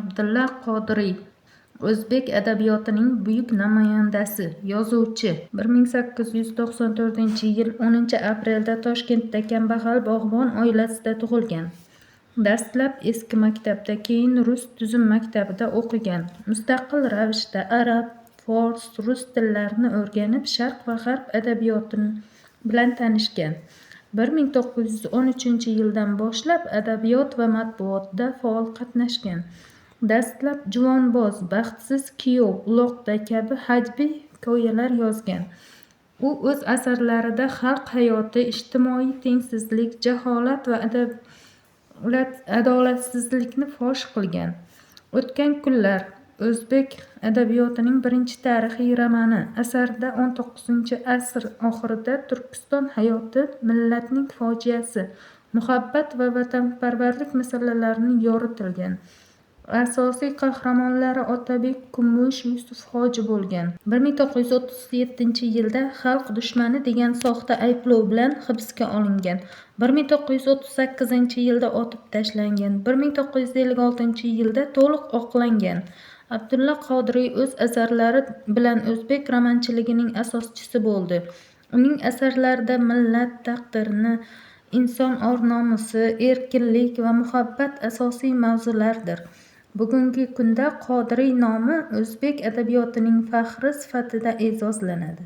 Abdulla Qodiriy o'zbek adabiyotining buyuk namoyandasi, yozuvchi. 1894-yil 10-aprelda Toshkentda kambag'al bog'bon oilasida tug'ilgan. Dastlab eski maktabda, keyin rus tuzum maktabida o'qigan. Mustaqil ravishda arab, fors, rus tillarini o'rganib, sharq va g'arb adabiyoti bilan tanishgan. 1913-yildan boshlab adabiyot va matbuotda faol qatnashgan. Dastlab "Juvonboz", "Baxtsiz kuyov", "Uloqda" kabi hajviy hikoyalar yozgan. U o'z asarlarida xalq hayoti, ijtimoiy tengsizlik, jaholat va adolatsizlikni fosh qilgan. "O'tgan kunlar" o'zbek adabiyotining birinchi tarixiy romani. Asarida XIX asr oxirida Turkiston hayoti, millatning fojiasi, muhabbat va vatanparvarlik masalalari yoritilgan. Asosiy qahramonlari Otabek, Kumush, Yusufhoji bo'lgan. 1937-yilda xalq dushmani degan soxta ayblov bilan hibsga olingan. 1938-yilda otib tashlangan. 1956-yilda to'liq oqlangan. Abdulla Qodiriy o'z asarlari bilan o'zbek romanchiligining asoschisi bo'ldi. Uning asarlarida millat taqdirini, inson or-nomusi, erkinlik va muhabbat asosiy mavzulardir. Bugungi kunda Qodiriy nomi o'zbek adabiyotining faxri sifatida e'zozlanadi.